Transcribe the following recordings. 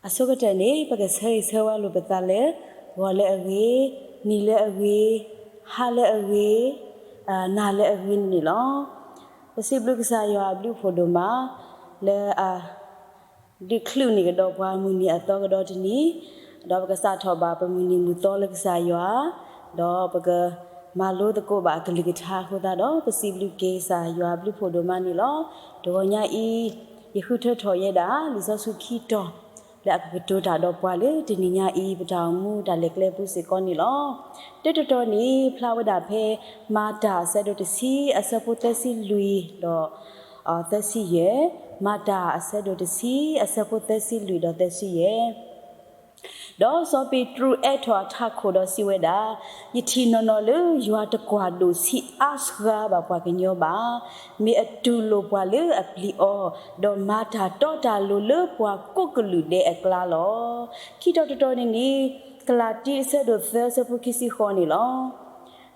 အဆိကတၢၢ်န့ၣ် ပကဆၢဂ့ၤဆၢဝါလိာ်ပသးလၢ ဂီၤလၢအဂ့ၤ, နံၤလၢအဂ့ၤ, ဟါလၢအဂ့ၤ, နၤလၢအဂ့ၤန့ၣ်န့ၣ်လီၤ. ပစံးဘျုးကစၢ်ယွၤအဘျုးဖှိၣ်ဒိၣ်မး လၢအ ဒုးချုးန့ၢ်ကဒီးပှၤမုၢ်နံၤအသီကဒီးတနံၤ, ဒီးပကစးထီၣ်ဘၣ်ပမုၢ်နံၤမုၢ်သီလၢကစၢ်ယွၤ, ဒီးပကမၤလိသကိးဘၣ်အကလုၢ်ကထါအဃိသတးဒီး ပစံးဘျုးက့ၤကစၢ်ယွၤအဘျုးဖှိၣ်ဒိၣ်မးန့ၣ်လီၤ. တဂီၤညါအံၤ ယဃုထၢထီၣ်ယဲဒၣ် လံာ်စီဆှံခံတီၤ လၢအကကတိၤတၢ်ဒီးပှၤလၢတနံၤညါအံၤ ပတၢ်အိၣ်မူတၢ်လဲၤကျဲပူၤစ့ၢ်ကီးန့ၣ်လီၤ. တၢတတီၤန့ၣ် ဖျါဝဲဒၣ်ဖဲ မၤတၢ်အဆၢဒိၣ်တဆံ အဆၢဖိသၢဆံလွံၢ်ဒီး သၢဆံယဲၢ်, မၤတၢ်အဆၢဒိၣ်တဆံ အဆၢဖိသၢဆံလွံၢ်ဒီးသၢဆံယဲၢ်. ဒီးစီၤပ့းတရူးအဲးထီၣ်အထးခိၣ်ဒီးစံးဝဲဒၣ်, ယထံၣ်နီၢ်နီၢ်လၢယွၤတကွၢ်ဒိၣ်ဆံးအါစှၤဘၣ်ပှၤကညီဘၣ်, မ့ၢ်အတူၢ်လိာ်ပှၤလၢအပျံၤအီၤ, ဒီးမၤတၢ်တီတၢ်လိၤလၢပှၤကိးကလုာ်ဒဲးအကျါလီၤ. ခံတီၤတတီၤန့ၣ်န့ၣ် ကလၤတံအဆၢဒိၣ်သၢ အဆၢဖိခံဆံဃိးန့ၣ်လီၤ.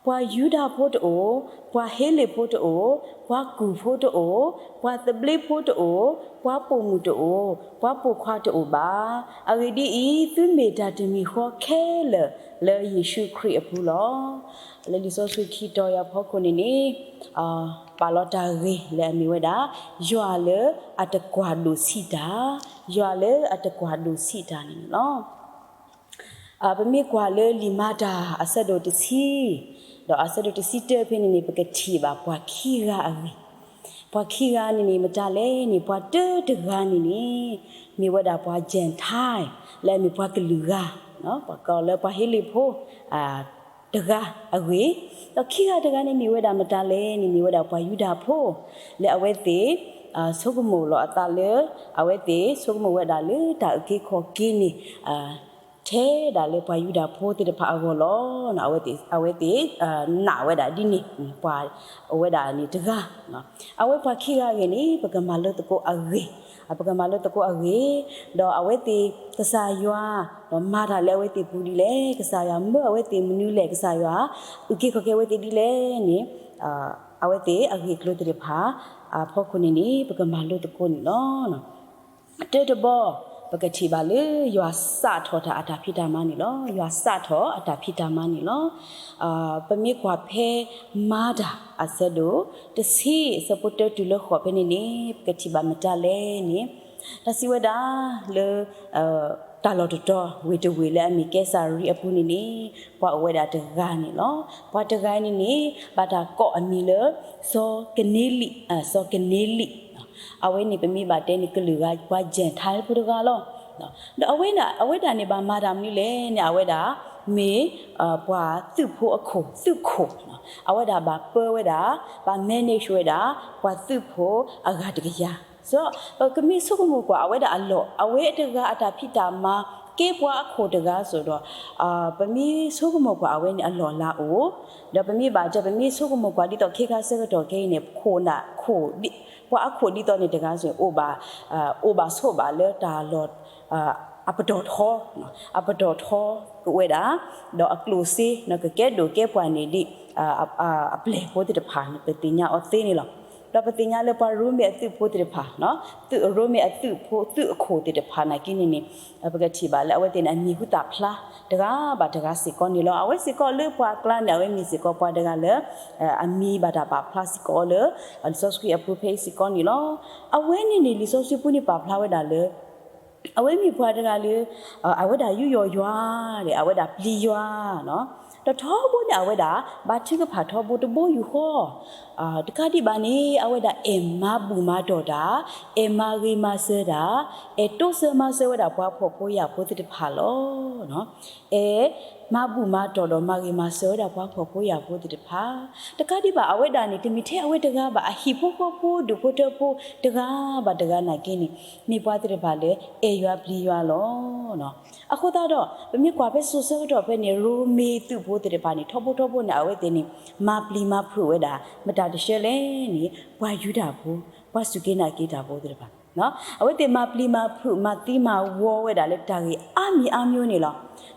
ပှၤယူဒၤဖိတအိၣ်, ပှၤဟ့လ့ၣ်ဖိတအိၣ်, ပှၤကူၢ်ဖိတအိၣ်, ပှၤသဘျ့ဖိတအိၣ်, ပှၤပိာ်မုၣ်တအိၣ်, ပှၤပိာ်ခွါတအိၣ်ဘၣ်. အဂ့ၢ်ဒ်အံၤ, သုမ့ၢ်တၢ်တမံၤဃီခဲလၢာ်လၢယ့ၣ်ၡူးခရံာ်အပူၤလီၤ. လၢလံာ်စီဆှံခံတီၤအံၤအဖီခိၣ်န့ၣ်န့ၣ် ပာ်လီၤတၢ်ဂ့ၢ်လၢအမ့ၢ်ဝဲဒၣ် ယွၤလၢအတကွၢ်ဒိၣ်ဆံးတၢ်, ယွၤလၢအတကွၢ်ဒိၣ်ဆံးတၢ်န့ၣ်န့ၣ်လီၤ. ပမ့ၢ်ကွၢ်လၢလံာ်မၤတၢ်အဆၢဒိၣ်တဆံ, ဒီးအဆၢဒိၣ်တဆံတၢဖဲန့ၣ်န့ၣ် ပကထံၣ်ဘၣ်ပှၤခံဂၤအဂ့ၢ်, ပှၤခံဂၤန့ၣ်န့ၣ် မတၤလဲၣ်န့ၣ် ပှၤတၢတဂၤန့ၣ်န့ၣ် မ့ၢ်ဝဲဒၣ်ပှၤ Gentile လၢအမ့ၢ်ပှၤကလုာ်ဂၤ, ပကိးလၢပှၤဟ့လ့ၣ်ဖိ တဂၤအဂ့ၢ်, ဒီးခံဂၤတဂၤန့ၣ်မ့ၢ်ဝဲဒၣ်မတၤလဲၣ်န့ၣ် မ့ၢ်ဝဲဒၣ်ပှၤယူဒၤဖိ လၢအဝဲသ့ၣ် ဆိကမိၣ်လီၤအသးလၢ အဝဲသ့ၣ်ဆိကမိၣ်ဝဲဒၣ်လၢတၢ်အုၣ်က့ၤခီၣ်က့ၤန့ၣ် ထဲဒၣ်လၢပှၤယူဒၤဖိသ့ၣ်တဖၣ်အဂီၢ်လီၤ. အဝဲသ့ၣ် အဝဲသ့ၣ်နာ်ဝဲဒၣ်ဒ်န့ၣ် ပှၤအိၣ်ဝဲဒၣ်န့ၣ်တဂၤ, အဝဲပှၤခံဂၤအဂ့ၢ်န့ၣ် ပကမၤလိသကိးအဂ့ၢ်, ပကမၤလိသကိးအဂ့ၢ်, ဒီးအဝဲသ့ၣ်ကစၢ်ယွၤ ဒီးမၤတၢ်လၢအဝဲသ့ၣ်ပူၤဒ်လဲၣ်, ကစၢ်ယွၤမၢအဝဲသ့ၣ်မနုၤလဲၣ်, ကစၢ်ယွၤအုၣ်က့ၤခီၣ်က့ၤအဝဲသ့ၣ်ဒ်လဲၣ်န့ၣ် အဝဲသ့ၣ်အဂ့ၢ်အကျိၤသ့ၣ်တဖၣ် အဖီခိၣ်န့ၣ်န့ၣ် ပကမၤလိသကိးန့ၣ်လီၤ. တၢတဘီ ပကထံၣ်ဘၣ်လၢယွၤစးထီၣ်တၢ်အတၢ်ဖံးတၢ်မၤန့ၣ်လီၤ. ယွၤစးထီၣ်အတၢ်ဖံးတၢ်မၤန့ၣ်လီၤ. ပမ့ၢ်ကွၢ်ဖဲမၤတၢ်အဆၢဒိၣ်တဆံ အဆၢဖိတၢတုၤလၢဃိးဖဲန့ၣ်န့ၣ် ပကထံၣ်ဘၣ်မတၤလဲၣ်န့ၣ် တၢ်စံးဝဲဒၣ်လၢ တၢ်လီၢ်တတီၤဝ့ၢ်တဝ့ၢ်လၢအမ့ၢ်ကဲစၤရံအပူၤန့ၣ်န့ၣ် ပှၤအိၣ်ဝဲဒၣ်တဂၤန့ၣ်လီၤ. ပှၤတဂၤန့ၣ်န့ၣ် ဘၣ်တၢ်ကိးအမံၤလၢ စီၤကန့လံ, စီၤကန့လံ, အဝဲန့ၣ်ပမ့ၢ်ဘၣ်တဲန့ၣ် ကလုာ်ဂၤ ပှၤ Gentile ဖိတဂၤလီၤ. ဒီးအဝဲဒၣ် အဝဲဒၣ်န့ၣ် ဘၣ်မၤတၢ်မနုၤလဲၣ်န့ၣ် အဝဲဒၣ် မ့ၢ် ပှၤသုးဖိအခိၣ် သုးခိၣ်, အဝဲဒၣ်ဘၣ်ပၢဝဲဒၣ် ဘၣ် manage ဝဲဒၣ် ပှၤသုးဖိအဂၤတကယၤ. ဒီးပကမ့ၢ်ဆိကမိၣ်ကွၢ်အဝဲဒၣ်အလီၢ် အဝဲတဂၤအတၢ်ဖံးတၢ်မၤ ကဲပှၤအခိၣ်တဂၤစ့ၢ်ဒီး ပမ့ၢ်ဆိကမိၣ်ကွၢ်အဝဲန့ၣ်အလီၢ်လၤအိၣ်, ဒီးပမ့ၢ်ဘၣ်တဲ ပမ့ၢ်ဆိကမိၣ်ကွၢ်ဒ်သိးခဲခါဆၢကတီၢ်ခဲအံၤန့ၣ် ခိၣ်နၢ် ခိၣ် ပှၤအခိၣ်ဒ်သိးန့ၣ်တဂၤစ့ၢ် အိၣ်ဘၣ် အိၣ်ဘၣ်ဆိးဘၣ်လၢတၢ်လီၢ် အပတီၢ်ထီ, အပတီၢ်ထီကဝဲဒၣ် ဒီးအကျိၣ်စ့ ကကဲဒိၣ်ကဲပှၢ်န့ၣ်ဒ် အပျဲၢ်ဖိသ့ၣ်တဖၣ်န့ၣ် ပသ့ၣ်ညါအီၤသ့န့ၣ်လီၤ. ဒီးပသ့ၣ်ညါလၢပှၤရိမ့ၤအသုးဖိသ့ၣ်တဖၣ် ရိမ့ၤအသုးဖိ သုးအခိၣ်သ့ၣ်တဖၣ်နာ်က့န့ၣ်န့ၣ် ပကထံၣ်ဘၣ်လၢအဝဲသ့ၣ်န့ၣ် အမံၤဟူသၣ်ဖျါ တဂၤဘၣ်တဂၤစ့ၢ်ကီးန့ၣ်လီၤ. အဝဲစ့ၢ်ကီးလၢပှၤအကျါန့ၣ် အဝဲမ့ၢ်စ့ၢ်ကီးပှၤတဂၤလၢ အမံၤဘၣ်တၢ်ပာ်ဖျါစ့ၢ်ကီးလၢ လံာ်စီဆှံအပူၤဖဲအံၤစ့ၢ်ကီးန့ၣ်လီၤ. အဝဲန့ၣ်န့ၣ် လံာ်စီဆှံပူၤန့ၣ်ပာ်ဖျါဝဲဒၣ်လၢ အဝဲမ့ၢ်ပှၤတဂၤလၢ အဝဲဒၣ်ယူးယီၣ်ယွၤ ဒီးအဝဲဒၣ်ပျံၤယွၤ ဒီးထီဘိန့ၣ် အဝဲဒၣ်ဘါထုကဖၣ်ထီဘိတဘိယူၢ်ဃီ တကးဒံးဘၣ်န့ၣ် အဝဲဒၣ်အဲၣ်မၤဘူၣ်မၤတီၢ်တၢ်, အဲၣ်မၤဂ့ၤမၤစၢၤတၢ်, အဲၣ်တိစၢၤမၤစၢၤဝဲဒၣ်ပှၤဖှီၣ်ဖိယာ်ဖိသ့ၣ်တဖၣ်လီၤ. အဲၣ်မၤဘူၣ်မၤတီၢ်ဒီးမၤဂ့ၤမၤစၢၤဝဲဒၣ်ပှၤဖှီၣ်ဖိယာ်ဖိသ့ၣ်တဖၣ်, တကးဒံးဘၣ် အဝဲဒၣ်န့ၣ် တမ့ၢ်ထဲအဝဲတဂၤဘၣ် အဟံၣ်ဖိဃီဖိဒူၣ်ဖိထၢဖိတဂၤဘၣ်တဂၤနာ်က့န့ၣ် မ့ၢ်ပှၤသ့ၣ်တဖၣ်လၢအဲၣ်ယွၤပျံၤယွၤလီၤ. အဃိသတးဒီး ပမ့ၢ်ကွၢ်ဖဲစိၤဆၢကတီၢ်ဖဲန့ၣ် ရိမ့ၤသုးဖိသ့ၣ်တဖၣ်န့ၣ် ထီဘိထီဘိန့ၣ် အဝဲသ့ၣ်န့ၣ် မၤပျံၤမၤဖုးဝဲဒၣ် မတၤတဆၢလဲၣ်န့ၣ် ပှၤယူဒၤဖိ ပှၤစူၢ်က့ၤနာ်က့ၤတၢ်ဖိသ့ၣ်တဖၣ် အဝဲသ့ၣ်မၤပျံၤမၤဖုး မၤသံမၤဝီဝဲဒၣ်လၢတၢ်ဂ့ၢ်အါမံၤအါမျိုးန့ၣ်လီၤ.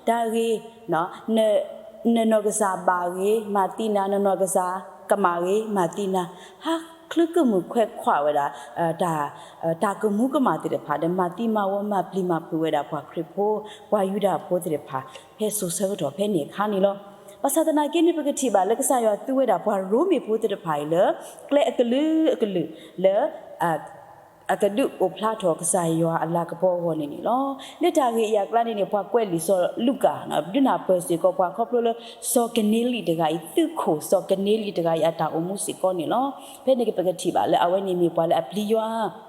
တၢ်ဂ့ၢ် နနီၢ်ကစၢ်ဘၣ်ဂ့ၤ မၤသံနၤ, နနီၢ်ကစၢ်ကမၣ်ဂ့ၤ မၤသံနၤ, ဟါ ချုးကမုာ်ခွဲးခွးဝဲဒၣ် တၢ် တၢ်ကမူကမၣ်သ့ၣ်တဖၣ် ဒီးမၤသံမၤဝီ မၤပျံၤမၤဖုးဝဲဒၣ်ပှၤခရံာ်ဖိ ပှၤယူဒၤဖိသ့ၣ်တဖၣ် ဖဲစိၤဆၢကတီၢ်ဖဲန့ၣ်အခါန့ၣ်လီၤ. ဘၣ်ဆၣ်သနာ်က့န့ၣ် ပကထံၣ်ဘၣ်လၢကစၢ်ယွၤသူဝဲဒၣ်ပှၤရိမ့ၤဖိသ့ၣ်တဖၣ်အံၤလၢ ကျဲအကလုာ်ကလုာ်လၢ အကဒုးအိၣ်ဖျါထီၣ်ကစၢ်ယွၤအလၤကပီၤအဂီၢ်န့ၣ်န့ၣ်လီၤ. လၢတၢ်ဂ့ၢ်အံၤအကျါန့ၣ်န့ၣ် ပှၤကွဲးလံာ်စီၤလူၤကၣ် ဒုးနၢ်ပၢၢ်စ့ၢ်ကီးပှၤခီဖျိလၢ စီၤကန့လံာ်တဂၤအံၤ သုးခိၣ်စီၤကန့လံာ်တဂၤအံၤအတၢ်အိၣ်မူစ့ၢ်ကီးန့ၣ်လီၤ. ဖဲန့ၣ်ကပကထံၣ်ဘၣ်လၢအဝဲန့ၣ်မ့ၢ်ပှၤလၢအပျံၤယွၤ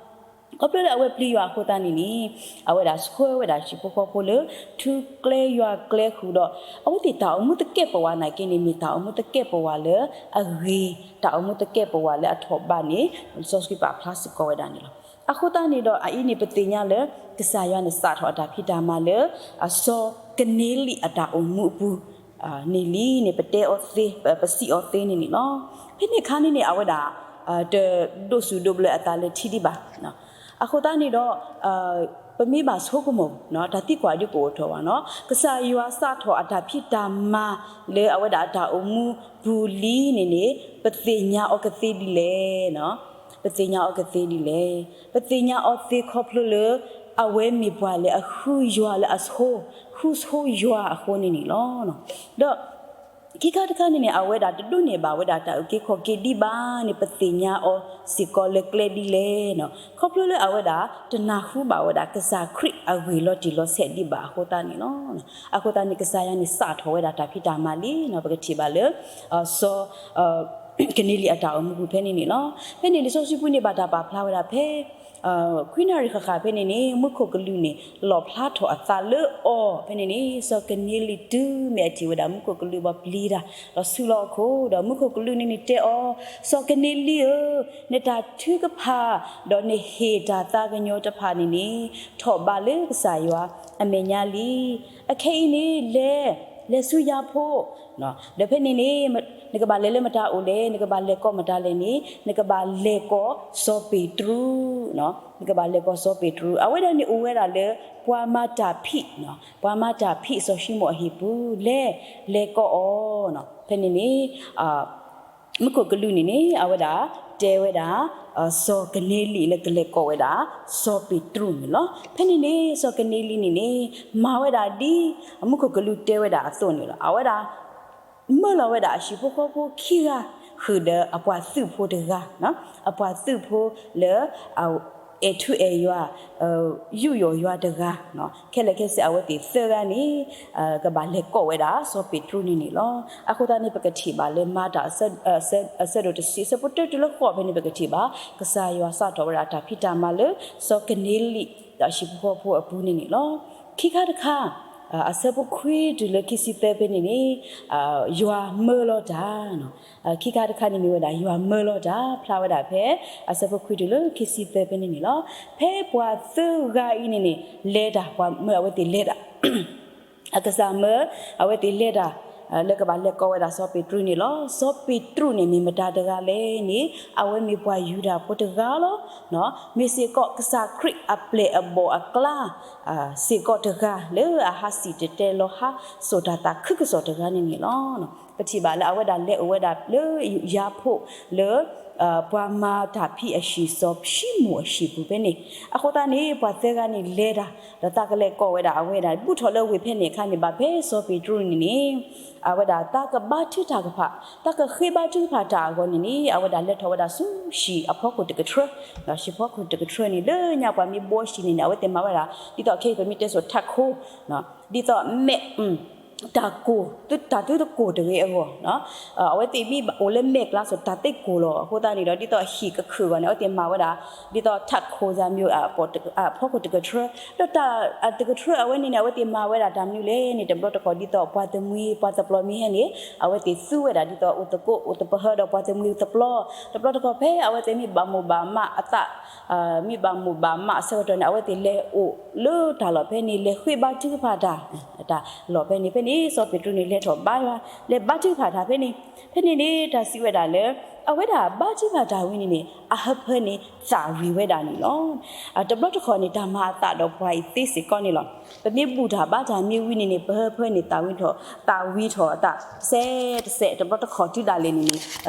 ခီဖျိလၢအဝဲပျံၤယွၤအဃိသတးန့ၣ်န့ၣ် အဝဲဒၣ်ဆှၢဝဲဒၣ်ဟံၣ်ဖိဃီဖိလၢ ထူကျဲယွၤကျဲဃုာ်ဒီး အဝဲသ့ၣ်တၢ်အိၣ်မူသကဲးပဝးနာ်က့န့ၣ် မ့ၢ်တၢ်အိၣ်မူသကဲးပဝးလၢအဂ့ၤ, တၢ်အိၣ်မူသကဲးပဝးလၢအထီၣ်ဘးန့ၣ် လံာ်စီဆှံပာ်ဖျါစ့ၢ်ကီးဝဲဒၣ်န့ၣ်လီၤ. အဃိသတးန့ၣ်ဒီး အအံၤန့ၣ် ပသ့ၣ်ညါလၢ ကစၢ်ယွၤန့ၣ်စးထီၣ်အတၢ်ဖံးတၢ်မၤလၢ စီၤကန့လံာ်အတၢ်အိၣ်မူအပူၤ န့ၣ်လံန့ၣ် ပတဲအီၤသ့ ပစံးအီၤသ့န့ၣ်န့ၣ်လီၤ. ဖဲန့ၣ်အခါန့ၣ်န့ၣ် အဝဲဒၣ် တဒိးစူၣ်ဒိးဘျၢအသးလၢထံဒံးဘၣ်. အဃိသတးန့ၣ်ဒီး ပမ့ၢ်ဘၣ်ဆိကမိၣ် တၢ်သံကွၢ်ဒုးကအိၣ်ထီၣ်ဘၣ်နီၤ, ကစၢ်ယွၤစးထီၣ်အတၢ်ဖံးတၢ်မၤလၢအဝဲဒၣ်အတၢ်အိၣ်မူပူၤလံန့ၣ်န့ၣ် ပသ့ၣ်ညါအီၤကသ့ဒ်လဲၣ် ပသ့ၣ်ညါအီၤကသ့ဒ်လဲၣ်. ပသ့ၣ်ညါအီၤသ့ခီဖျိလၢ အဝဲမ့ၢ်ပှၤလၢအဃုယွၤလၢအဆိ, ဃုဆိယွၤအဃိန့ၣ်န့ၣ်လီၤ. ဒီး ခံခါတခါန့ၣ်န့ၣ် အဝဲဒၣ်တဒိးန့ၢ်ဘၣ်ဝဲဒၣ်တၢ်အုၣ်က့ၤခီၣ်က့ၤဒံးဘၣ်န့ၣ် ပသ့ၣ်ညါအီၤစ့ၢ်ကီးလၢကျဲဒ်လဲၣ်. ခီဖျိလၢအဝဲဒၣ်တနၢ်ဟူဘၣ်ဝဲဒၣ်ကစၢ်ခရံာ်အဂ့ၢ်လီၤတံၢ်လီၤဆဲးဒံးဘၣ်အဃိသတးန့ၣ်လီၤ. အဃိသတးန့ၣ် ကစၢ်ယွၤန့ၣ်စးထီၣ်ဝဲဒၣ်တၢ်ဖံးတၢ်မၤလံန့ၣ် ပကထံၣ်ဘၣ်လၢ စီၤ ကန့လံာ်အတၢ်အိၣ်မူပူၤဖဲန့ၣ်န့ၣ်လီၤ. ဖဲန့ၣ်လံာ်စီဆှံပူၤန့ၣ်ဘၣ်တၢ်ပာ်ဖျါဝဲဒၣ်ဖဲ ခွံနၣ်ရံၣ်ဃၣ်ဃၣ်ဖဲန့ၣ်န့ၣ် မူခိၣ်ကလူးန့ၣ် လီၣ်ဖျါထီၣ်အသးလၢအီၤဖဲန့ၣ်န့ၣ် စီၤကန့လံာ်တုၤမ့ၢ်အထံၣ်ဝဲဒၣ်မူခိၣ်ကလူးဘၣ်ပျံၤတၢ် ဒီးဆူလီၤအခိၣ်ဒီး မူခိၣ်ကလူးန့ၣ်န့ၣ်တဲအီၤ, စီၤကန့လံၢ်ဧၢ, နတၢ်ထုကဖၣ် ဒီးနဟ့ၣ်တၢ်သးကညီၤတဖၣ်န့ၣ်န့ၣ် ထီၣ်ဘးလၢကစၢ်ယွၤအမဲာ်ညါလံ. အခဲအံၤန့ၣ် လဲၤ, လဲၤဆူယၤဖိ ဒီးဖဲန့ၣ်န့ၣ် နကဘၣ်လဲၤလၢမတၤအိၣ်လဲၣ်, နကဘၣ်လဲၤကိးမတၤလဲၣ်န့ၣ် နကဘၣ်လဲၤကိးစီၤပ့းတရူး, နကဘၣ်လဲၤကိးစီၤပ့းတရူး. အဝဲဒၣ်န့ၣ်အိၣ်ဝဲဒၣ်လၢ ပှၤမၤတၢ်ဖံး, ပှၤမၤတၢ်ဖံးစီၤၡံမိၣ်အဟံၣ်ပူၤ လဲၤ, လဲၤကိးအီၤ. ဖဲန့ၣ်န့ၣ် မူခိၣ်ကလူးန့ၣ်န့ၣ် အဝဲဒၣ်တဲဝဲဒၣ် စီၤကန့လံၢ်လၢကလဲၤကိးဝဲဒၣ် စီၤပ့းတရူးန့ၣ်လီၤ. ဖဲန့ၣ်န့ၣ် စီၤကန့လံၢ်န့ၣ်န့ၣ် မၤဝဲဒၣ်ဒ် မူခိၣ်ကလူးတဲဝဲဒၣ်အသိးန့ၣ်လီၤ. အဝဲဒၣ် မၢလီၤဝဲဒၣ်အဟံၣ်ဖိဃီဖိခံဂၤ ဃုာ်ဒီးအပှၤသုးဖိတဂၤ, အပှၤသုးဖိလၢ အဲၣ်ထူအဲၣ်ယွၤ ယူးယီၣ်ယွၤတဂၤ, ခဲလၢာ်ခဲဆ့အဝဲသ့ၣ်သၢဂၤန့ၣ် ကဘၣ်လဲၤကိးဝဲဒၣ်စီၤပ့းတရူးန့ၣ်န့ၣ်လီၤ. အဃိသတးန့ၣ် ပကထံၣ်ဘၣ်လၢမၤတၢ် အဆၢဒိၣ်တဆံ အဆၢဖိတၢတုၤလၢဃိးဖဲန့ၣ် ပကထံၣ်ဘၣ် ကစၢ်ယွၤစးထီၣ်ဝဲဒၣ်တၢ်ဖံးတၢ်မၤလၢ စီၤကန့လံၢ် ဒီးအဟံၣ်ဖိဃီဖိအပူၤန့ၣ်န့ၣ်လီၤ. ခံခါတခါ အဆၢဖိခွံတုၤလၢခံဆံသၢဖဲန့ၣ်န့ၣ် ယွၤမၢလီၤတၢ် ခံခါတခါန့ၣ်မ့ၢ်ဝဲဒၣ် ယွၤမၢလီၤတၢ် ဖျါဝဲဒၣ်ဖဲ အဆၢဖိခွံတုၤလၢခံဆံသၢဖဲန့ၣ်န့ၣ်လီၤ. ဖဲပှၤသၢဂၤအံၤန့ၣ်န့ၣ် လဲၤတၢ် ပှၤမၢအဝဲသ့ၣ်လဲၤတၢ် အကစၢ်မၢအဝဲသ့ၣ်လဲၤတၢ် လၢကဘၣ်လဲၤကိးဝဲဒၣ်စီၤပ့းတရူးန့ၣ်လီၤ. စီၤပ့းတရူးန့ၣ်မ့ၢ်မတၤတဂၤလဲၣ်န့ၣ် အဝဲမ့ၢ်ပှၤယူဒၤဖိတဂၤလီၤ. မ့ၢ်စ့ၢ်ကီးကစၢ်ခရံာ်အပျဲၢ်အဘီၣ်အကျါ စ့ၢ်ကီးတဂၤ လၢအဟးစံၣ်တဲၤတဲလီၤဟးစိာ်တၢ်သးခုကစီၣ်တဂၤန့ၣ်န့ၣ်လီၤ. ပထံၣ်ဘၣ်လၢအဝဲဒၣ်လဲၤအိၣ်ဝဲဒၣ်လၢယၤဖိလၢ ပှၤမၤတၢ်ဖံးအဟံၣ်စီၤၡံမိၣ်အဟံၣ်ပူၤဖဲန့ၣ် အဃိသတးန့ၣ် ပှၤသၢဂၤန့ၣ်လဲၤတၢ် ဒီးသးကလဲၤကိးဝဲဒၣ်အဝဲဒၣ် ဘူးထီၣ်လၢဝ့ၢ်ဖဲန့ၣ်အခါန့ၣ် ဘၣ်ဖဲစီၤပ့းတရူးန့ၣ်န့ၣ် အဝဲဒၣ်သးကဘါထုကဖၣ်တၢ် သးကဃ့ဘါထုကဖၣ်တၢ်အဂီၢ်န့ၣ်န့ၣ် အဝဲဒၣ်လဲၤထီၣ်ဝဲဒၣ်ဆူဟံၣ်အဖီခိၣ်တကထြၢ ဟံၣ်ဖီခိၣ်တကထြၢန့ၣ် လၢညါပှၤမ့ၢ်ဘှီဟံၣ်န့ၣ်န့ၣ် အဝဲသ့ၣ်မၤဝဲဒၣ် ဒ်သိးခဲအံၤပမ့ၢ်တဲစိာ်ထးခိၣ် ဒ်သိးမဲး တၢ်ကိၢ် တၢ်သုတကိၢ်တဂ့ၤအဂီၢ် အဝဲသ့ၣ်မ့ၢ်အိၣ်လၢမဲးကျါစိၤ တၢ်သ့ကိၢ်လီၤ. အဃိသတးန့ၣ်ဒီး ဒ်သိးဟံၣ်ကခုၣ်အဂီၢ်န့ၣ် အဝဲသ့ၣ်မၤဝဲဒၣ် ဒ်သိးထးခိၣ်သးမံၤ အဖီခိၣ်တကထြၢ ဒီးတၢ်တကထြၢအဝဲန့ၣ်န့ၣ် အဝဲသ့ၣ်မၤဝဲဒၣ်တၢ်မနုၤလဲၣ်န့ၣ် တဘျီတခီၣ်ဒ်သိးပှၤသမှံပှၤသပျီမ့ၢ်ဟဲန့ၣ် အဝဲသ့ၣ်သူဝဲဒၣ်ဒ်သိးအိၣ်သကိးအိၣ်သပဟၢဒီးပှၤသမှံသပျီ တဘျီတခီၣ်ဖဲအဝဲသ့ၣ်မ့ၢ်ဘၣ်မိၣ်ဘၣ်မးအသး မ့ၢ်ဘၣ်မိၣ်ဘၣ်မးအဆၢကတီၢ်န့ၣ် အဝဲသ့ၣ်လဲၤအိၣ်လၢတၢ်လီၢ်ဖဲန့ၣ် လဲၤဃ့ဘါထုကဖၣ်တၢ် တၢ်လီၢ်ဖဲန့ၣ် ဖဲန့ၣ် စီၤပ့းတရူးန့ၣ်လဲၤထီၣ်ဘါယွၤ လဲၤဘါထုကဖၣ်တၢ်ဖဲန့ၣ် ဖဲန့ၣ်န့ၣ် တၢ်စံးဝဲဒၣ်လၢ အဝဲဒၣ်ဘါထုကဖၣ်တၢ်ဝံၤန့ၣ်န့ၣ် အဟၢဖၢန့ၣ်သၣ်ဝံၤဝဲဒၣ်န့ၣ်လီၤ. တဘျီတခီၣ်န့ၣ် တၢ်မၤအသးဒီးပှၤအံၤသ့စ့ၢ်ကီးန့ၣ်လီၤ. ပမ့ၢ်ဘူၣ်တၢ်ဘါတၢ်မ့ၢ်ဝံၤန့ၣ်န့ၣ် ပဟၢဖၢန့ၣ်သၣ်ဝံၤထီၣ် သၣ်ဝံၤထီၣ်အသး တစဲးတစဲး တဘျီတခီၣ်တုၤဒၣ်လဲာ်န့ၣ်န့ၣ်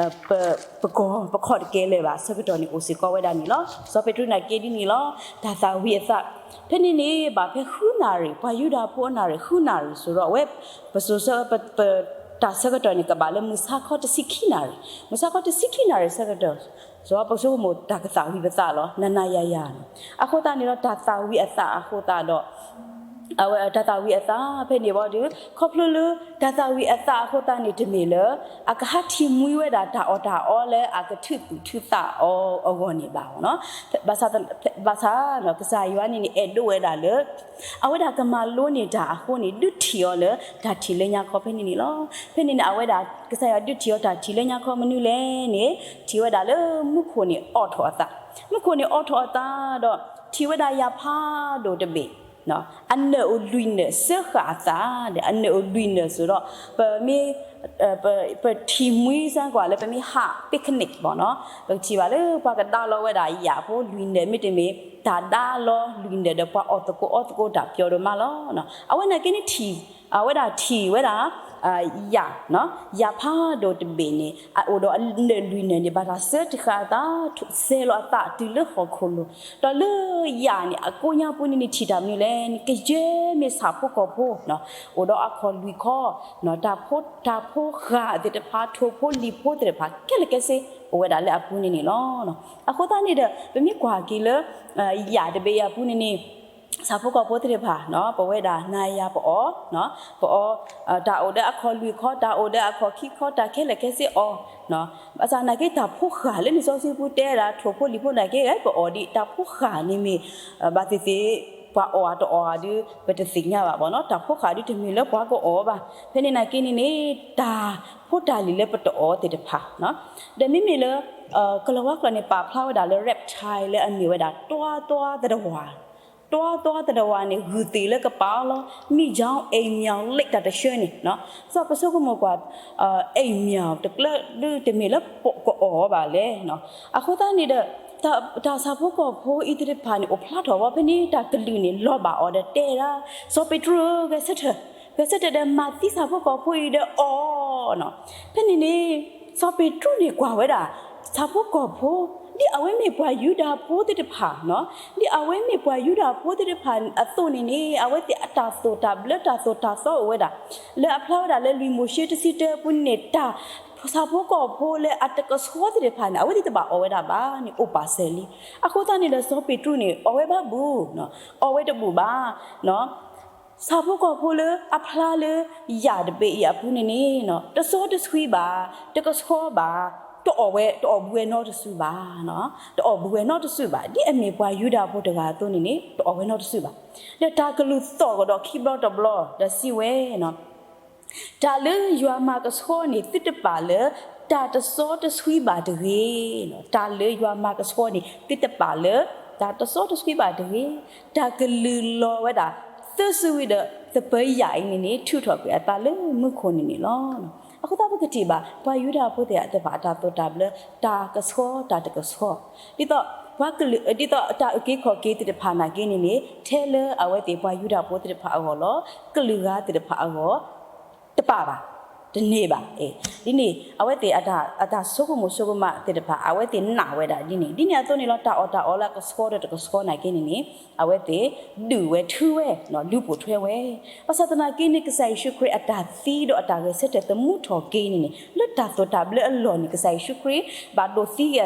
ပ ပကီၢ် ပခီၣ်တကဲလၢၤဘၣ်ဆၢကတီၢ်န့ၣ် အိၣ်စ့ၢ်ကီးဝဲဒၣ်န့ၣ်လီၤ. စီၤပ့းတရူးန့ၣ်က့ဒ်န့ၣ်လီၤ. တၢ်သၣ်ဝံၤအသး ဖဲန့ၣ်န့ၣ် ဘၣ်ဖဲဃုနၣ်ရံၣ် ပှၤယူဒၤဖိအနၣ်ရံၣ် ဃုနၣ်ရံၣ် စိၤဒီး အဝဲ ပစိၤဆၢ ပ ပ တၢ်ဆၢကတီၢ်န့ၣ် ကဘၣ်လၢမုၢ်ဆါခီတဆံခံနၣ်ရံၣ်, မုၢ်ဆါခီတဆံခံနၣ်ရံၣ်ဆၢကတီၢ် စိၤပစိကမိၣ်တၢ်ကသၣ်ဝံၤပသးလီၤ နၤနၤယၤယၤန့ၣ်. အဃိသတးန့ၣ်ဒီး တၢ်သၣ်ဝံၤအသးအဃိသတးဒီး အဝဲတၢ်သၣ်ဝံၤအသးဖဲန့ၣ်ဘီဒီး ခီဖျိလၢ တၢ်သၣ်ဝံၤအသးအဃိသတးန့ၣ် တမ့ၢ်လၢ အကဟးထံၣ်မှံဝဲဒၣ်တၢ်အီၣ်တၢ်အီလၢအကထုးသူၣ်ထုးသးအီၤအဂီၢ်န့ၣ်ဘၣ်. ဘၣ်ဆၣ် ဘၣ်ဆၣ်န့ၣ် ကစၢ်ယွၤန့ၣ်န့ၣ် အဲၣ်ဒိးဝဲဒၣ်လၢ အဝဲဒၣ်ကမၤလိန့ၢ်တၢ်အဃိန့ၣ် ဒုးထံၣ်အီၤလၢတၢ်ထံၣ်လၢညါခီဖဲန့ၣ်န့ၣ်လီၤ. ဖဲန့ၣ်န့ၣ် အဝဲဒၣ် ကစၢ်ယွၤဒုးထံၣ်အီၤတၢ်ထံၣ်လၢညါခီမနုၤလဲၣ်န့ၣ် ထံၣ်ဝဲဒၣ်လၢမူခိၣ်န့ၣ်အိးထီၣ်အသး, မူခိၣ်န့ၣ်အိးထီၣ်အသးဒီး ထံၣ်ဝဲဒၣ်ယၣ်ဖးဒိၣ်တဘ့ၣ် အနၢၣ်အိၣ်လွံၢ်နၢၣ်စၢဃာ်အသးဒီး အနၢၣ်အိၣ်လွံၢ်နၢၣ်စိၤဒီး ပမ့ၢ် ပထံၣ်မှံစ့ၢ်ကီးလၢပမ့ၢ်ဟး picnic ဘၣ်နီၤ ပကထံၣ်ဘၣ်လၢပှၤကဒါလီၤဝဲဒၣ်ယၣ်ဖိလွံၢ်နၢၣ် မ့တမ့ၢ် တၢ်ဒါလီၤလွံၢ်နၢၣ်ဒီးပှၤအီၣ်သကိးအီသကိးတၢ်ပျီၤဒိၣ်မးလီၤ. အဝဲန့ၣ်က့န့ၣ်ထံၣ် အဝဲဒၣ်ထံၣ်ဝဲဒၣ် ယၣ် ယၣ်ဖးဒိၣ်တဘ့ၣ်န့ၣ် အအိၣ်ဒီးအနၢၣ်လွံၢ်နၢၣ်န့ၣ် ဘၣ်တၢ်စၢတဃာ်အသး စဲးလီၤအသးတုၤလၢဟီၣ်ခိၣ်လိၤ ဒီးလၢယၣ်န့ၣ် အကိးညါပူၤန့ၣ်န့ၣ် ထံၣ်တၢ်မနုၤလဲၣ်န့ၣ် ကယဲၢ်မ့ၢ်ဆၣ်ဖိကီၢ်ဖိ အိၣ်ဒီးအခီၣ်လွံၢ်ခီ တၢ်ဖိဃၢ်သ့ၣ်တဖၣ် ထိၣ်ဖိလံၤဖိသ့ၣ်တဖၣ် ခဲလၢာ်ခဲဆ့ အိၣ်ဝဲဒၣ်လၢအပူၤန့ၣ်န့ၣ်လီၤ. အဃိသတးန့ၣ်ဒီး ပမ့ၢ်ကွၢ်က့ၤလၢ ယၣ်တဘ့ၣ်အံၤအပူၤန့ၣ်န့ၣ် ဆၣ်ဖိကီၢ်ဖိသ့ၣ်တဖၣ် ပဝဲဒၣ်နၤယၤပအီၣ် ပအီၣ် တၢ်အိၣ်ဒီးအခီၣ်လွံၢ်ခီ တၢ်အိၣ်ဒီးအခီၣ်ခံခီ တၢ်ခဲလၢာ်ခဲဆ့အီၣ် ဘၣ်ဆၣ်နာ်က့တၢ်ဖိဃၢ်လၢလံာ်စီဆှံပူၤတဲဒၣ် ထိၣ်ဖိလံၤဖိနာ်က့ ပအီၣ်ဒံး တၢ်ဖိဃၢ်န့ၣ်မ့ၢ် ဘၣ်သ့ၣ်သ့ၣ် ပှၤအီၣ်အတအီၣ်ဧါဒုး ပတသ့ၣ်ညါဘၣ်ဘၣ်နီၤ တၢ်ဖိဃၢ်ဒုးတမ့ၢ်လၢပှၤကအီၣ်ဘၣ် ဖဲန့ၣ်နာ်က့န့ၣ်န့ၣ် တၢ်ဖိတၢ်လံၤလၢပတအီၣ်သ့ၣ်တဖၣ် ဒီးမ့မ့ၢ်လၢ ကလၤဝါကျိာ်န့ၣ် ပာ်ဖျါဝဲဒၣ်လၢ reptile လၢအမ့ၢ်ဝဲဒၣ်တွၤသွားသတ္တဝါ တွၤသွားသတ္တဝါန့ၣ် ဂုၢ်သ့ၣ်လၢကပာ်အီၤလီၤ မ့ၢ် ကြောင်အိမ်မျော်လိပ် တၢ်တဆှၢန့ၣ် စီၤပစိကမိၣ်ကွၢ် အိမ်မျော် တကျၢၢ်ဒုးတမ့ၢ်လၢပကအီၣ်အီၤဘၣ်လဲၣ် အဃိသတးန့ၣ်ဒီး တၢ်ဆၣ်ဖိကီၢ်ဖိအံၤသ့ၣ်တဖၣ်န့ၣ် အိၣ်ဖျါထီၣ်ဝဲဖဲန့ၣ် တၢ်ကလုၢ်န့ၣ် လီၤဘၣ်အီၤဒီးတဲဒၣ် စီၤပ့းတရူးဧၢ ဂဲၤဆၢထၢၣ် ဂဲၤဆၢထၢၣ်ဒီးမၤသံဆၣ်ဖိကီၢ်ဖိအံၤဒီးအီၣ် ဖဲန့ၣ်န့ၣ် စီၤပ့းတရူးန့ၣ်ကွၢ်ဝဲဒၣ် ဆၣ်ဖိကီၢ်ဖိ ဒ်အဝဲမ့ၢ်ပှၤယူဒၤဖိသ့ၣ်တဖၣ် ဒ်အဝဲမ့ၢ်ပှၤယူဒၤဖိသ့ၣ်တဖၣ်အသိးန့ၣ်န့ၣ် အဝဲသ့ၣ်အတၢ်သိၣ်တၢ်ဘျၢတၢ်သိၣ်တၢ်သီအိၣ်ဝဲဒၣ် လၢအဖျါဝဲဒၣ်လၢလွံၢ်မိၤၡ့တဆံတၢပူၤန့ၣ် တၢ်ဆၣ်ဖိကီၢ်ဖိလၢအတကဆှီသ့ၣ်တဖၣ်န့ၣ် အဝဲသ့ၣ်တဘၣ်အီၣ်ဝဲဒၣ်ဘၣ်န့ၣ် အိၣ်ပာ်စၢၤလံ. အဃိသတးန့ၣ်ဒီးစီၤပ့းတရူးန့ၣ် အီၣ်ဝဲဘၣ်ဘူး အီၣ်ဝဲတဘူးဘၣ် ဆၣ်ဖိကီၢ်ဖိလၢအဖျါလၢယၣ်တဘ့ၣ်အံၤအပူၤန့ၣ်န့ၣ် တစီတဆှံဘၣ် တကဆှီဘၣ် တအီၣ်ဝဲ တအီၣ်ဘူးဝဲနီတစုဘၣ် တအီၣ်ဘူးဝဲနီတစုဘၣ် ဒ်အမ့ၢ်ပှၤယူဒၤဖိတဂၤအသိးန့ၣ်န့ၣ် တအီၣ်ဝဲနီတစုဘၣ် ဒီးတၢ်ကလုၢ်သီၣ်ကဒီးခံဘျီတဘျီ ဒီးစံးဝဲ တၢ်လၢယွၤမၤကဆှီန့ၣ် သုတပာ်လၢ တၢ်တစီတဆှံဘၣ်တဂ့ၤ. တၢ်လၢယွၤမၤကဆှီန့ၣ် သုတပာ်လၢ တၢ်တစီတဆှံဘၣ်တဂ့ၤ. တၢ်ကလုၢ်လီၤဝဲဒၣ် သၢစုဝံၤဒီး သပၢၤယၣ်အံၤန့ၣ်န့ၣ် ထုးထီၣ်ကွံာ်အသးလၢမူခိၣ်န့ၣ်န့ၣ်လီၤ. အဃိသတးပကထံၣ်ဘၣ် ပှၤယူဒၤဖိသ့ၣ်တဖၣ်အတၢ်သိၣ်တၢ်ဘျၢ တၢ်ကဆှီတၢ်တကဆှီ ဒ်သိး ပှၤကလုာ် ဒ်သိးတၢ်အုၣ်က့ၤခီၣ်က့ၤသ့ၣ်တဖၣ်နာ်က့န့ၣ်န့ၣ် ထဲလၢအဝဲသ့ၣ်ပှၤယူဒၤဖိသ့ၣ်တဖၣ်အဂီၢ်လီၤ. ကလုာ်ဂၤသ့ၣ်တဖၣ်အဂီၢ် တပာ်ဘၣ် တန့ၢ်ဘၣ်. ဒ်န့ၣ် အဝဲသ့ၣ် အတၢ်ဆိကမိၣ်ဆိကမးသ့ၣ်တဖၣ် အဝဲသ့ၣ်နာ်ဝဲဒၣ်ဒ်န့ၣ် ဒ်န့ၣ်အသိးန့ၣ်လီၤ. တၢ်အီၣ်တၢ်အီလၢအကဆှီဒီးတကဆှီနာ်က့န့ၣ်န့ၣ် အဝဲသ့ၣ် ဒုးဝဲထုဝဲ လူၤပိာ်ထွဲဝဲ ဘၣ်ဆၣ်သနာ်က့န့ၣ် ကစၢ်ယ့ၣ်ၡူးခရံာ်အတၢ်သံဒီးအတၢ်ဂဲၤဆၢထၢၣ်သမူထီၣ်က့ၤန့ၣ်န့ၣ် လၢတၢ်သိၣ်တၢ်ဘျၢအလီၢ်န့ၣ် ကစၢ်ယ့ၣ်ၡူးခရံာ် ဘၣ်ဒိးသံက့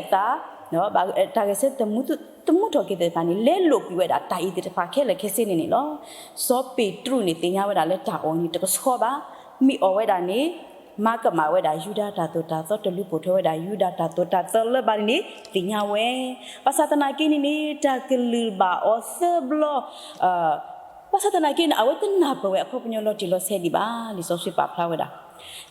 ၤအသး တၢ်ဂဲၤဆၢထၢၣ်သမူထီၣ်က့ၤသ့ၣ်တဖၣ်န့ၣ် လဲလိာ်ကွံာ်ဝဲဒၣ်တၢ်အံၤသ့ၣ်တဖၣ်ခဲလၢာ်ခဲဆ့န့ၣ်န့ၣ်လီၤ. စီၤပ့းတရူးန့ၣ်သ့ၣ်ညါဝဲဒၣ်လၢတၢ်အီၣ်န့ၣ်တကဆှီဘၣ်. မ့ၢ်အီၣ်ဝဲဒၣ်န့ၣ် မၤကမၣ်ဝဲဒၣ်ယူဒၤတၢ်သိၣ်တၢ်သီ တလူၤပိာ်ထွဲဝဲဒၣ်ယူဒၤတၢ်သိၣ်တၢ်သီလၢၤဘၣ်န့ၣ်န့ၣ် သ့ၣ်ညါဝဲ. ဘၣ်ဆၣ်သနာ်က့န့ၣ်န့ၣ် တၢ်ကလုၢ်ဘၣ်အီၤသၢဘျီ ဘၣ်ဆၣ်သနာ်က့န့ၣ် အဝဲတနၢ်ပၢၢ်ဝဲအခီပညီလီၤတံၢ်လီၤဆဲးဒံးဘၣ် လံာ်စီဆှံပာ်ဖျါဝဲဒၣ်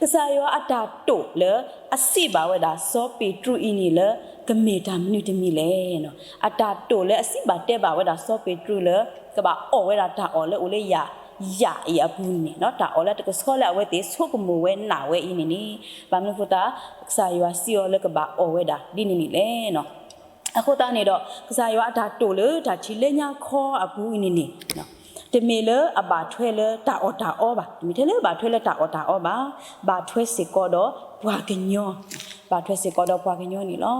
ကစၢ်ယွၤအတၢ်တိာ်လၢအစံးဘၣ်ဝဲဒၣ်စီၤပ့းတရူးအံၤန့ၣ်လၢ ကမ့ၢ်တၢ်မနုၤတမံၤလဲၣ်. အတၢ်တိာ်လၢအစံးဘၣ်တဲဘၣ်ဝဲဒၣ်စီၤပ့းတရူးလၢ ကဘၣ်အီၣ်ဝဲဒၣ်တၢ်အီၣ်လၢအိၣ်လၢယၣ် ယၣ်အံၤအပူၤန့ၣ် တၢ်အီၣ်လၢတကဆှီလၢအဝဲသ့ၣ်ဆိကမိၣ်ဝဲနာ်ဝဲအံၤန့ၣ်န့ၣ်, ဘၣ်မနုၤအဃိသတး ကစၢ်ယွၤစံးအီၤလၢကဘၣ်အီၣ်ဝဲဒၣ်ဒ်န့ၣ်န့ၣ်လဲၣ်. အဃိသတးန့ၣ်ဒီး ကစၢ်ယွၤအတၢ်တိာ်လၢတၢ်ထံၣ်လၢညါခီအပူၤအံၤန့ၣ်န့ၣ် တမ့ၢ်လၢအဘၣ်ထွဲလၢတၢ်အီၣ်တၢ်အီဘၣ်, တမ့ၢ်ထဲလၢဘၣ်ထွဲလၢတၢ်အီၣ်တၢ်အီဘၣ်, ဘၣ်ထွဲစ့ၢ်ကီးဒီးပှၤကညီ, ဘၣ်ထွဲစ့ၢ်ကီးဒီးပှၤကညီန့ၣ်လီၤ.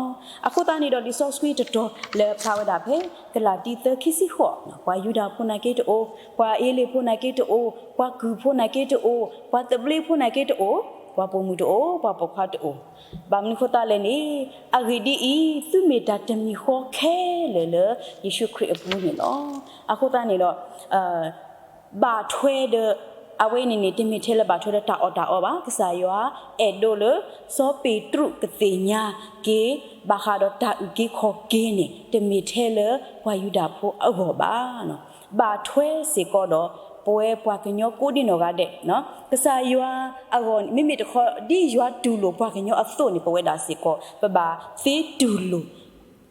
အဃိသတးန့ၣ်ဒီး လံာ်စီဆှံတတီၤလၢဖျါဝဲဒၣ်ဖဲ ကလၤတံ သၢ ခံဆံဃိး, ပှၤယူဒၤဖိနာ်က့တအိၣ်, ပှၤအ့လ့ၣ်ဖိနာ်က့တအိၣ်, ပှၤကုၢ်ဖိနာ်က့တအိၣ်, ပှၤသဘျ့ဖိနာ်က့တအိၣ်, ပှၤပိာ်မုၣ်တအိၣ်, ပှၤပိာ်ခွါတအိၣ်. ဘၣ်မနုၤအဃိသတးလဲၣ်န့ၣ်, အဂ့ၢ်ဒ်အံၤ, သုမ့ၢ်တၢ်တမံၤဃီခဲလၢာ်လၢယ့ၣ်ၡူးခရံာ်အပူၤန့ၣ်လီၤ. အဃိသတးန့ၣ်ဒီး ဘၣ်ထွဲဒီး အဝဲန့ၣ်န့ၣ် တမ့ၢ်ထဲလၢဘၣ်ထွဲဒီးတၢ်အီၣ်တၢ်အီဘၣ်. ကစၢ်ယွၤအဲၣ်ဒိးလၢ စီၤပ့းတရူးကသ့ၣ်ညါက့ၤ ဘၣ်ဃးဒီးတၢ်အုၣ်က့ၤခီၣ်က့ၤန့ၣ် တမ့ၢ်ထဲလၢပှၤယူဒၤဖိအဂီၢ်ဘၣ်. ဘၣ်ထွဲစ့ၢ်ကီးဒီးပဝဲပှၤကညီကိးဒံနီၢ်ဂၤဒဲး, ကစၢ်ယွၤအဂီၢ်န့ၣ် မ့မ့ၢ်တခီ ဒ်ယွၤတူၢ်လိာ်ပှၤကညီအသိးန့ၣ် ပဝဲဒၣ်စ့ၢ်ကီး ပဘၣ်သ့တူၢ်လိာ်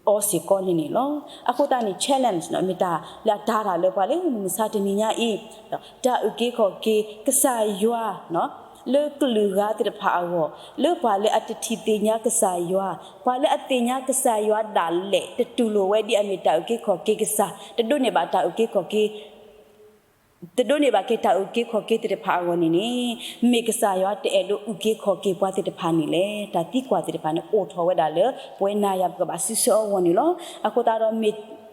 အီၤစ့ၢ်ကီးန့ၣ်န့ၣ်လီၤ. အဃိသတးန့ၣ် challenge မ့ၢ်တၢ်လၢအတၤတၢ်လၢပှၤလၢမုၢ်မဆါတနံၤညါအံၤ, တၢ်အုၣ်က့ၤခီၣ်က့ၤကစၢ်ယွၤ လၢကလုာ်ဂၤသ့ၣ်တဖၣ်အဂီၢ်, လၢပှၤလၢအတထံၣ်သ့ၣ်ညါကစၢ်ယွၤ, ပှၤလၢအသ့ၣ်ညါကစၢ်ယွၤဒၣ်လဲာ် တတူၢ်လိာ်ဝဲဒ်အမ့ၢ်တၢ်အုၣ်က့ၤခီၣ်က့ၤကစၢ်, တဒိးန့ၢ်ဘၣ်တၢ်အုၣ်က့ၤခီၣ်က့ၤ တဒိးန့ၢ်ဘၣ်က့ၤတၢ်အုၣ်က့ၤခီၣ်က့ၤသ့ၣ်တဖၣ်အဂီၢ်န့ၣ်န့ၣ်, မ့ၢ်ကစၢ်ယွၤတအဲၣ်ဒိးအုၣ်က့ၤခီၣ်က့ၤပှၤသ့ၣ်တဖၣ်န့ၣ်လဲၣ်. တၢ်သံကွၢ်သ့ၣ်တဖၣ်န့ၣ် အိၣ်ထီၣ်ဝဲဒၣ်လၢ ပဝဲနၤယၤပကဘၣ်စံးဆၢအဂီၢ်န့ၣ်လီၤ. အဃိသတးဒီး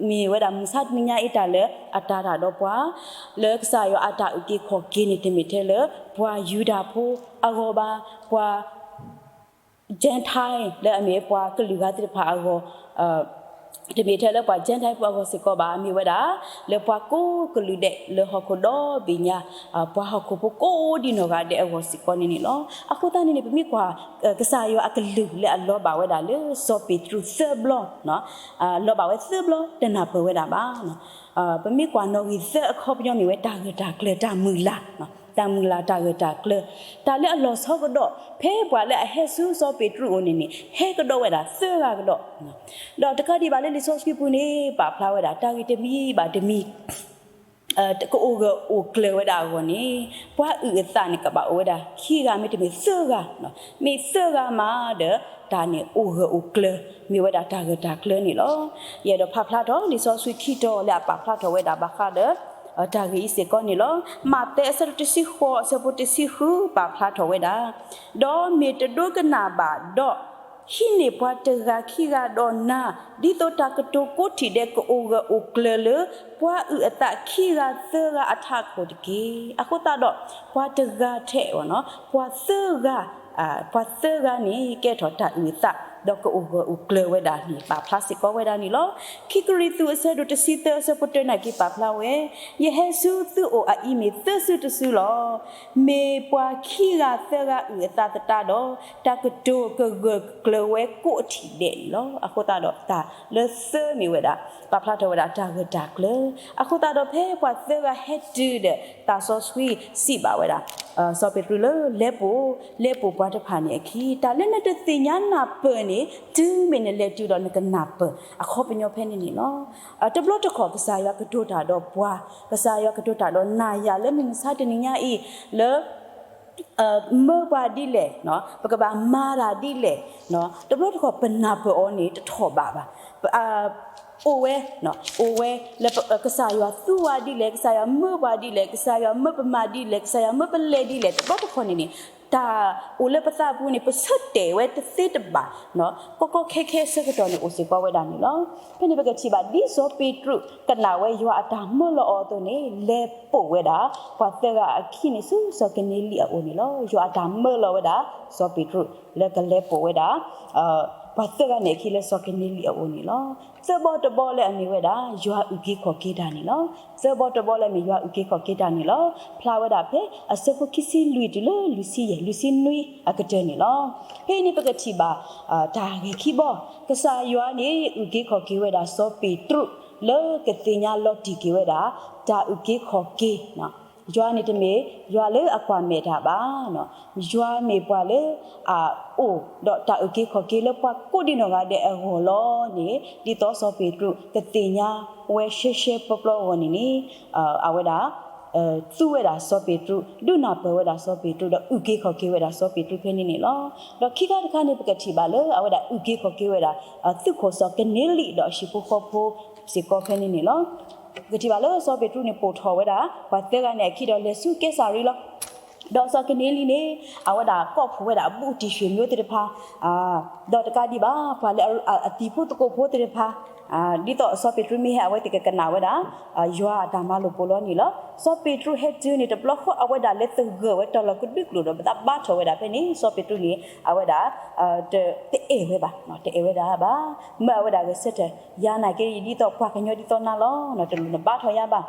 မ့ၢ်ဝဲဒၣ်မုၢ်မဆါတနံၤညါအံၤတၢ်လၢအတၤတၢ်ဒီးပှၤ လၢကစၢ်ယွၤအတၢ်အုၣ်က့ၤခီၣ်က့ၤန့ၣ် တမ့ၢ်ထဲလၢပှၤယူဒၤဖိအဂီၢ်ဘၣ်, ပှၤ Gentile လၢအမ့ၢ်ပှၤကလုာ်ဂၤသ့ၣ်တဖၣ်အဂီၢ်, တမ့ၢ်ထဲလၢပှၤ Gentile ဖိအဂီၢ်စ့ၢ်ကီးဘၣ်, မ့ၢ်ဝဲဒၣ် လၢပှၤကိးကလုာ်ဒဲးလၢဟီၣ်ခိၣ်ဒီဘ့ၣ်ညါ, ပှၤဟီၣ်ခိၣ်ဖိကိးဒံနီၢ်ဂၤဒဲးအဂီၢ်စ့ၢ်ကီးန့ၣ်န့ၣ်လီၤ. အဃိသတးန့ၣ်န့ၣ် ပမ့ၢ်ကွၢ် ကစၢ်ယွၤအကလုၢ်လၢအလီၤဘၣ်ဝဲဒၣ်လၢစီၤပ့းတရူးသၢဘျီ, လီၤဘၣ်ဝဲသၢဘျီ တနၢ်ပၢၢ်ဝဲဒၣ်ဘၣ်. ပမ့ၢ်ကွၢ်နီၣ်ဂံၢ်သၢအခီပညီမ့ၢ်ဝဲတၢ်ဂၢၢ်တၢ်ကျၢၤတၢ်မုၢ်လၢ်, တၢ်မုၢ်လၢ်တၢ်ဂၢၢ်တၢ်ကျၢၤ, တၢ်လၢအလီၤဆီကဒီး ဖဲပှၤလၢအဟဲဆူစီၤပ့းတရူးအအိၣ်န့ၣ်န့ၣ် ဟဲကဒီးဝဲဒၣ်သၢဂၤကဒီး, ဒီးတကးဒံးဘၣ်လၢလံာ်စီဆှံပူၤန့ၣ် ပာ်ဖျါဝဲဒၣ် တၢ်ဂ့ၢ်တမံၤဘၣ်တမံၤ ကအိၣ်ဂၢၢ်အိၣ်ကျၢၤဝဲဒၣ်အဂီၢ်န့ၣ် ပှၤအုၣ်အသးန့ၣ် ကဘၣ်အိၣ်ဝဲဒၣ်ခံဂၤမ့တမ့ၢ်သၢဂၤ, မ့ၢ်သၢဂၤမးဒီး တၢ်န့ၣ်အိၣ်ဂၢၢ်အိၣ်ကျၢၤ မ့ၢ်ဝဲဒၣ်တၢ်ဂၢၢ်တၢ်ကျၢၤန့ၣ်လီၤ. ယအဲၣ်ဒိးဖးဖျါထီၣ် လံာ်စီဆှံခံတီၤလၢအပာ်ဖျါထီၣ်ဝဲဒၣ်ဘၣ်ဃးဒီး တၢ်ဂ့ၢ်အံၤစ့ၢ်ကီးန့ၣ်လီၤ. မးသဲအဆၢဒိၣ်တဆံဃိး အဆၢဖိတဆံဃု ပာ်ဖျါထီၣ်ဝဲဒၣ်, ဒီးမ့ၢ်တဒိကနၣ်ဘၣ်ဒီး ဟံးန့ၢ်ပှၤတဂၤခံဂၤဒီးနၤ, ဒ်သိးတၢ်ကတိၤကိးထံၣ်ဒဲးကအိၣ်ဂၢၢ်အိၣ်ကျၢၤလၢ ပှၤအုၣ်အသးခံဂၤသၢဂၤအထးခိၣ်တက့ၢ်. အဃိသတးဒီး ပှၤတဂၤထဲ ပှၤသၢဂၤ, ပှၤသၢဂၤန့ၣ် ကဲထီၣ်တၢ်အုၣ်အသး ဒီးကအိၣ်ဂၢၢ်အိၣ်ကျၢၤဝဲဒၣ်န့ၣ် ပာ်ဖျါစ့ၢ်ကီးဝဲဒၣ်န့ၣ်လီၤ. ခံကရံၣ်သူးအဆၢဒိၣ်တဆံသၢအဆၢဖိတၢနာ်က့ပာ်ဖျါဝဲ, ယဟဲဆူသုအိၣ်အအံၤမ့ၢ်သၢစုတစုလီၤ. မ့ၢ်ပှၤခံဂၤသၢဂၤအုၣ်အသးသတးဒီး တၢ်ကတိၤကဂၢၢ်ကျၢၤဝဲကိးထံၣ်ဒဲးန့ၣ်လီၤ. အဃိသတးဒီးတၢ်လၢသၢမ့ၢ်ဝဲဒၣ် ပာ်ဖျါထီၣ်ဝဲဒၣ်တၢ်ဂၢၢ်တၢ်ကျၢၤ. အဃိသတးဒီးဖဲပှၤသၢဂၤဟဲတုၤဒီး သးစီဆှံစံးဘၣ်ဝဲဒၣ် စီၤပ့းတရူးလၢလဲၤပိာ်, လဲၤပိာ်ပှၤတဖၣ်န့ၣ်အခံ, တၢ်လၢနတသ့ၣ်ညါနၢ်ပၢၢ်န့ၣ် တုၤမ့ၢ်နလဲၤတုၤဒီးနကနၢ်ပၢၢ် အခီပညီဖဲန့ၣ်န့ၣ်လီၤ. တဘျီတခီၣ်ကစၢ်ယွၤကတိၤတၢ်ဒီးပှၤ, ကစၢ်ယွၤကတိၤတၢ်ဒီးနၤယၤလၢမုၢ်မဆါတနံၤညါအံၤ လၢ မၢပှၤဒ်လဲၣ်, ပကဘၣ်မၤတၢ်ဒ်လဲၣ်, တဘျီတခီၣ်ပနၢ်ပၢၢ်အီၤန့ၣ်တထီၣ်ဘးဘၣ်. အိၣ်ဝဲ, အိၣ်ဝဲလၢကစၢ်ယွၤသူဝဲဒ်လဲၣ်, ကစၢ်ယွၤမၢပှၤဒ်လဲၣ်, ကစၢ်ယွၤမၢပမၤဒ်လဲၣ်, ကစၢ်ယွၤမၢပလဲၤဒ်လဲၣ်, တဘျီတခီၣ်န့ၣ်န့ၣ် တၢ်အိၣ်လၢပသးပူၤန့ၣ် ပဆၢတဲာ်ဝဲတသ့တဘၣ်, ကီကီခဲခဲဆၢကတီၢ်န့ၣ်အိၣ်စ့ၢ်ကီးဝဲဒၣ်န့ၣ်လီၤ. ဖဲန့ၣ်ပကထံၣ်ဘၣ်ဒ်စီၤပ့းတရူးကနၣ်ဝဲယွၤအတၢ်မၢလီၤအီၤအသိးန့ၣ် လဲၤပိာ်ဝဲဒၣ် ပှၤသၢဂၤအခံန့ၣ်ဆူစီၤကနံလံအအိၣ်န့ၣ်လီၤ. ယွၤအတၢ်မၢလီၤဝဲဒၣ် စီၤပ့းတရူး လၢကလဲၤပိာ်ဝဲဒၣ် ပှၤသၢဂၤန့ၣ်အခံလၢစီၤကနံလံအအိၣ်န့ၣ်လီၤ. သၢဘီတဘီလၢအမ့ၢ်ဝဲဒၣ် ယွၤအုၣ်က့ၤခီၣ်က့ၤတၢ်န့ၣ်လီၤ. သၢဘီတဘီလၢအမ့ၢ်ယွၤအုၣ်က့ၤခီၣ်က့ၤတၢ်န့ၣ်လီၤ. ဖျါဝဲဒၣ်ဖဲအဆၢဖိခံဆံလွံၢ်တုၤလၢလွံၢ်ဆံယဲၢ် လွံၢ်ဆံနွံအကတၢၢ်န့ၣ်လီၤ. ဖဲအံၤန့ၣ်ပကထံၣ်ဘၣ် တၢ်ဂ့ၢ်ခံဘီ, ကစၢ်ယွၤန့ၣ် အုၣ်က့ၤခီၣ်က့ၤဝဲဒၣ်စီၤပ့းတရူး လၢကသ့ၣ်ညါလီၤတံၢ်က့ၤဝဲဒၣ် တၢ်အုၣ်က့ၤခီၣ်က့ၤ ယွၤန့ၣ်တမ့ၢ်ယွၤလၢအကွၢ်မဲာ်တၢ်ဘၣ်. ယွၤမ့ၢ်ပှၤလၢအအိၣ်ဒီးတၢ်အုၣ်က့ၤခီၣ်က့ၤလၢပှၤကိးဒံနီၢ်ဂၤဒဲးအဂီၢ်လီၤန့ၣ် ဒ်သိးစီၤပ့းတရူးကသ့ၣ်ညါဝဲရှဲရှဲပျီပျီအဂီၢ်န့ၣ်န့ၣ် အဝဲဒၣ် သူဝဲဒၣ်စီၤပ့းတရူး, ဒုးနၢ်ပၢၢ်ဝဲဒၣ်စီၤပ့းတရူး, ဒီးအုၣ်က့ၤခီၣ်က့ၤဝဲဒၣ်စီၤပ့းတရူးဖဲန့ၣ်န့ၣ်လီၤ. ဒီးခံခါတခါန့ၣ် ပကထံၣ်ဘၣ်လၢအဝဲဒၣ်အုၣ်က့ၤခီၣ်က့ၤဝဲဒၣ် သုးခိၣ်စီၤကန့လံဒီးအဟံၣ်ဖိဃီဖိစ့ၢ်ကီးဖဲန့ၣ်န့ၣ်လီၤ. ပကထံၣ်ဘၣ်လၢစီၤပ့းတရူးန့ၣ် ပိာ်ထီၣ်ဝဲဒၣ် ပှၤသၢဂၤန့ၣ်အခံဒီးလဲၤဆူကဲစၤရံလီၤ. ဒီးစီၤကန့လံန့ၣ် အဝဲဒၣ်ကိးဖှိၣ်ဝဲဒၣ်အဘူးတံၢ် ဆွေမျိုး သ့ၣ်တဖၣ်, ဒီးတကးဒံးဘၣ် ပှၤလၢအသံၣ်ဖိသကိးဖိသ့ၣ်တဖၣ်, ဒ်သိးစီၤပ့းတရူးမ့ၢ်ဟဲ အဝဲသ့ၣ်ကကနၣ်ဝဲဒၣ် ယွၤအတၢ်မၤလိာ်ပိာ်လီၤန့ၣ်လီၤ. စီၤပ့းတရူးဟဲတုၤန့ၣ် တဘျီဃီအဝဲဒၣ်လဲၤသဂၢၢ်ဝဲတၢ်လီၢ်ကဒုကျိာ်ဒီး ပသးဘါထီၣ်ဝဲဒၣ်ဖဲန့ၣ် စီၤပ့းတရူးန့ၣ် အဝဲဒၣ် တအဲၣ်ဝဲဘၣ်, တအဲၣ်ဝဲဒၣ်ဘၣ်. မၢအဝဲဒၣ်ဂဲၤဆၢထၢၣ်, ယၤနာ်က့ ယဒ်သိးပှၤကညီဒ်သိးနၤလီၤ, တလိၣ်နဘါထီၣ်ယၤဘၣ်.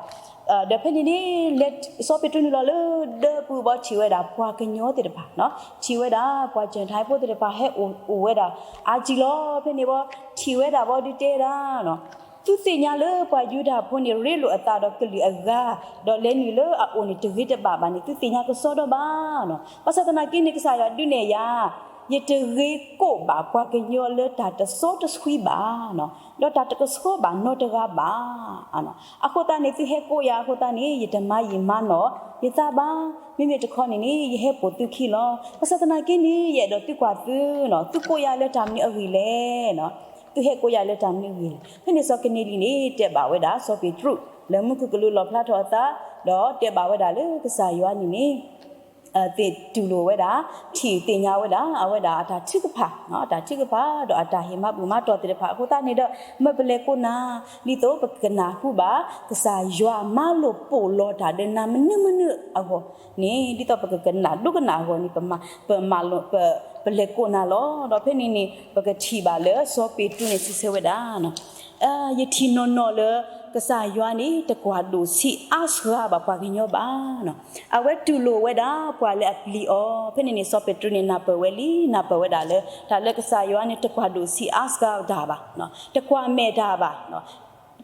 ဒီးဖဲန့ၣ်န့ၣ် လဲၤ စီၤပ့းတရူးန့ၣ်လီၤလၢဒၢပူၤဘၣ် ထံၣ်ဝဲဒၣ်ပှၤကညီသ့ၣ်တဖၣ်, ထံၣ်ဝဲဒၣ်ပှၤကၠဲၣ်ထၢၣ်ဖိသ့ၣ်တဖၣ်ဟဲအိၣ်ဝဲဒၣ်အါကံလီၤ. ဖဲန့ၣ်ဘၣ် ထံၣ်ဝဲဒၣ်ဘၣ်ဒုးတဲဒၣ် သုသ့ၣ်ညါလၢပှၤယူဒၤဖိန့ၣ် ရ့လိာ်အသးဒီးကလုာ်အဂၤ, ဒီးလဲၤနုာ်လၢအအိၣ်န့ၣ် တဂ့ၤတဘၣ်ဘၣ်န့ၣ် သုသ့ၣ်ညါကစီဒီဘၣ်. ဘၣ်ဆၣ်သနာ်က့န့ၣ် ကစၢ်ယွၤဒုးနဲၣ်ယၤ, ယတဂ့ၤကိးဘၣ်ပှၤကညီလၢတၢ်တစီတဆှံဘၣ်, ဒီးတၢ်တကဆှီဘၣ်နီတဂၤဘၣ်. အဃိသတးန့ၣ် သုဟဲကိးယၤအဃိသတးန့ၣ် ယတမၤယံာ်မၤနီၢ်ယသးဘၣ်. မ့မ့ၢ်တခီန့ၣ်န့ၣ် ယဟဲပိာ်သုခံလီၤ. ဘၣ်ဆၣ်သနာ်က့န့ၣ် ယအဲၣ်ဒိးသံကွၢ်သု, သုကိးယၤလၢတၢ်မနုၤအဂ့ၢ်လဲၣ်, သုဟဲကိးယၤလၢတၢ်မနုၤအဂ့ၢ်လဲၣ်. ဖဲန့ၣ်စီၤကန့လံန့ၣ် တဲဘၣ်ဝဲဒၣ်စီၤပ့းတရူး လၢမူခိၣ်ကလူးလီၣ်ဖျါထီၣ်အသး, ဒီးတဲဘၣ်ဝဲဒၣ်လၢကစၢ်ယွၤန့ၣ်န့ၣ် သ့ၣ်တူၢ်လိာ်ဝဲဒၣ်, ထံၣ်သ့ၣ်ညါဝဲဒၣ် အဝဲဒၣ်အတၢ်ထုကဖၣ်, အတၢ်ထုကဖၣ် ဒီးအတၢ်ဟ့ၣ်မၤဘူၣ်မၤတီၢ်သ့ၣ်တဖၣ်အဃိသတးန့ၣ်ဒီး မၢပလဲၤကိးနၤ, ဒ်သိးပကကနၣ်ဟူဘၣ် ကစၢ်ယွၤမၤလိာ်ပိာ်လီၤတၢ်ဒီးနၤမနုၤမနုၤအဂီၢ်န့ၣ် ဒ်သိးပကကနၣ်ဒိကနၣ်အဂီၢ်န့ၣ် ပမၤလိာ် ပ ပလဲၤကိးနၤလီၤ. ဒီးဖဲန့ၣ်န့ၣ် ပကထံၣ်ဘၣ်လၢစီၤပ့းတရူးန့ၣ် စံးဆၢဝဲဒၣ် ယထံၣ်နီၢ်နီၢ်လၢ ကစၢ်ယွၤန့ၣ် တကွၢ်ဒိၣ်ဆံးအါစှၤဘၣ်ပှၤကညီဘၣ်. အဝဲတူၢ်လိာ်ဝဲဒၣ်ပှၤလၢအပျံၤအီၤ. ဖဲန့ၣ်န့ၣ် စီၤပ့းတရူးန့ၣ် နၢ်ပၢၢ်ဝဲလံ, နၢ်ပၢၢ်ဝဲဒၣ်လၢ တၢ်လၢကစၢ်ယွၤန့ၣ် တကွၢ်ဒိၣ်ဆံးအါစှၤတၢ်ဘၣ်, တကွၢ်မဲာ်တၢ်ဘၣ်,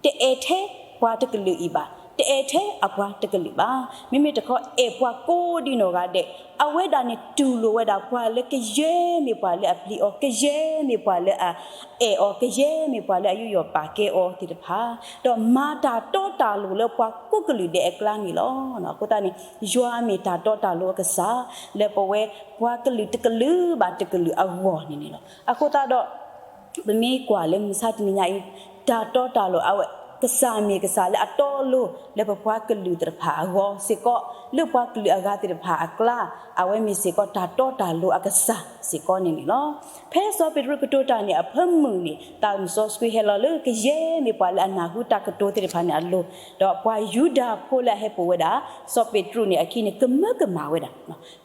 တအဲၣ်ထဲပှၤတကလုာ်အံၤဘၣ်, တအဲၣ်ထဲအပှၤတကလုာ်ဘၣ်. မ့မ့ၢ်တခီ အဲၣ်ပှၤကိးဒံနီၢ်ဂၤဒဲး. အဝဲဒၣ်န့ၣ် တူၢ်လိာ်ဝဲဒၣ်ပှၤလၢကယဲၢ်မ့ၢ်ပှၤလၢအပျံၤအီၤ, ကယဲၢ်မ့ၢ်ပှၤလၢအအဲၣ်အီၤ, ကယဲၢ်မ့ၢ်ပှၤလၢအယူးယီၣ်ပာ်ကဲအီၤသ့ၣ်တဖၣ်, ဒီးမၤတၢ်တီတၢ်လိၤလၢပှၤကိးကလုာ်ဒဲးအကျါန့ၣ်လီၤ. အဃိသတးန့ၣ် ယွၤမ့ၢ်တၢ်တီတၢ်လိၤအကစၢ် လၢပဝဲပှၤကလုာ်တကလုာ်ဘၣ်တကလုာ်အဂီၢ်န့ၣ်န့ၣ်လီၤ. အဃိသတးဒီး ပမ့ၢ်ကွၢ်လၢမုၢ်ဆါတနံၤညါအံၤ တၢ်တီတၢ်လိၤ အဝဲ ကစၢ်မ့ၢ်ကစၢ်လၢအတီအလိၤ လၢပပှၤကလုာ်သ့ၣ်တဖၣ်အဂီၢ်စ့ၢ်ကီး, လၢပှၤကလုာ်အဂၤသ့ၣ်တဖၣ်အကျါ, အဝဲမ့ၢ်စ့ၢ်ကီးတၢ်တီတၢ်လိၤအကစၢ်စ့ၢ်ကီးန့ၣ်န့ၣ်လီၤ. ဖဲစီၤပ့းတရူးကတိၤတၢ်န့ၣ်အဖၢမုၢ်န့ၣ် သးစီဆှံဟဲလီၤလၢကယဲၢ်မ့ၢ်ပှၤလၢအနၢ်ဟူတၢ်ကတိၤသ့ၣ်တဖၣ်န့ၣ်အလိၤ, ဒီးပှၤယူဒၤဖိလၢအဟဲပိာ်ဝဲဒၣ် စီၤပ့းတရူးန့ၣ်အခံန့ၣ် ကမၢကမၣ်ဝဲဒၣ်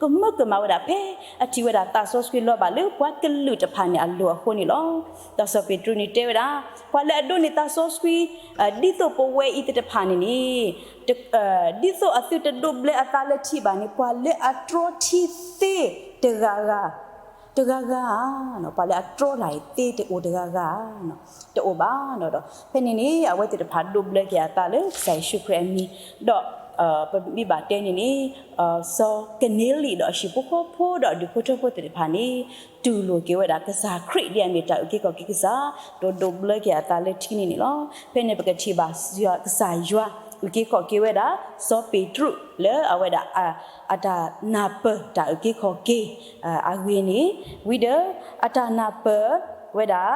ကမၢကမၣ်ဝဲဒၣ် ဖဲအထံၣ်ဝဲဒၣ်သးစီဆှံလီၤဘၣ်လၢပှၤကလုာ်တဖၣ်န့ၣ်အလိၤအဃိန့ၣ်လီၤ. ဒီးစီၤပ့းတရူးန့ၣ်တဲဝဲဒၣ်, ပှၤလၢအဒိးန့ၢ်သးစီဆှံ ဒ်သိးပဝဲအံၤသ့ၣ်တဖၣ်န့ၣ်န့ၣ်, ဒ်သိးအသုတဒိးဘျၢအသးလၢထံဘၣ်န့ၣ် ပှၤလၢအတြီထံသ့တဂၤဂၤ တဂၤဂၤဧါ, ပှၤလၢအတြီတၢ်အံၤသ့တအိၣ်တဂၤဂၤဧါ, တအိၣ်ဘၣ်ဒီး ဖဲန့ၣ်န့ၣ် အဝဲသ့ၣ်တဖၣ်ဒိးဘျၢက့ၤအသးလၢကစၢ်ယ့ၣ်ၡူးခရံာ်အမံၤ, ဒီး ပမ့ၢ်ဘၣ်တဲန့ၣ်န့ၣ် စီၤကန့လံဒီးအဟံၣ်ဖိဃီဖိဒီးအဒူၣ်ဖိထၢဖိသ့ၣ်တဖၣ်န့ၣ် တူၢ်လိာ်က့ၤဝဲဒၣ်ကစၢ်ခရံာ်ဒ်အမ့ၢ်တၢ်အုၣ်က့ၤခီၣ်က့ၤကစၢ်, ဒီးဒိးဘျၢက့ၤအသးလၢထံန့ၣ်န့ၣ်လီၤ. ဖဲန့ၣ်ပကထံၣ်ဘၣ် ကစၢ်ယွၤအုၣ်က့ၤခီၣ်က့ၤဝဲဒၣ် စီၤပ့းတရူးလၢအဝဲဒၣ် အတၢ်နၢ်ပၢၢ်တၢ်အုၣ်က့ၤခီၣ်က့ၤ အဂ့ၢ်န့ၣ်, ဝံၤဒီး အတၢ်နၢ်ပၢၢ်ဝဲဒၣ်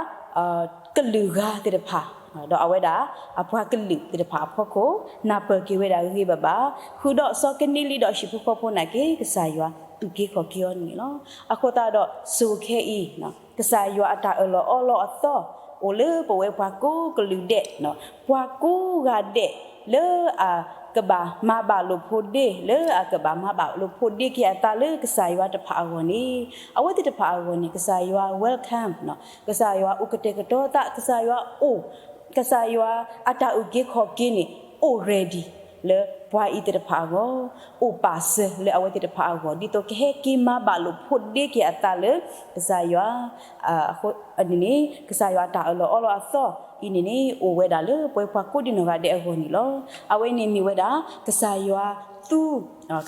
ကလုာ်ဂၤသ့ၣ်တဖၣ်, ဒီးအဝဲဒၣ်အပှၤကလုာ်သ့ၣ်တဖၣ်အဖီခိၣ် နၢ်ပၢၢ်က့ၤဝဲဒၣ်ဂ့ၤဂ့ၤဘၣ်ဘၣ်, ဃုာ်ဒီးစီၤကန့လံဒီးအဟံၣ်ဖိဃီဖိနာ်က့ ကစၢ်ယွၤအုၣ်က့ၤခီၣ်က့ၤအီၤန့ၣ်လီၤ. အဃိသတးဒီး စိၤခဲအံၤ ကစၢ်ယွၤအတၢ်အၢၣ်လီၤအီလီၤအသီ အိၣ်လၢပဝဲပှၤကိးကလုာ်ဒဲး, ပှၤကိးဂၤဒဲး လၢအကဘၣ်မၤဘၣ်လိာ်ဖိးဒ့, လၢအကဘၣ်မၤဘၣ်လိာ်ဖိးဒ့က့ၤအသးလၢကစၢ်ယွၤတဖၣ်အဂီၢ်န့ၣ်, အဝဲသ့ၣ်တဖၣ်အဂီၢ်န့ၣ် ကစၢ်ယွၤ welcome, ကစၢ်ယွၤအိၣ်ကတဲာ်ကတီၤသး, ကစၢ်ယွၤအိၣ်, ကစၢ်ယွၤအတၢ်အုၣ်က့ၤခီၣ်က့ၤန့ၣ် အိၣ် ready လၢပှၤအံၤသ့ၣ်တဖၣ်အဂီၢ်, အိၣ်ပာ်စၢၤလၢအဝဲသ့ၣ်တဖၣ်အဂီၢ် ဒ်သိးကဟဲက့ၤမၤဘၣ်လိာ်ဖိးဒ့က့ၤအသးလၢကစၢ်ယွၤ န့ၣ်န့ၣ် ကစၢ်ယွၤအတၢ်အၢၣ်လီၤအီလီၤအသီအံၤန့ၣ်န့ၣ် အိၣ်ဝဲဒၣ်လၢပဝဲပှၤကိးဒံနီၢ်ဂၤဒဲးအဂီၢ်န့ၣ်လီၤ. အဝဲန့ၣ်မ့ၢ်ဝဲဒၣ် ကစၢ်ယွၤသူ,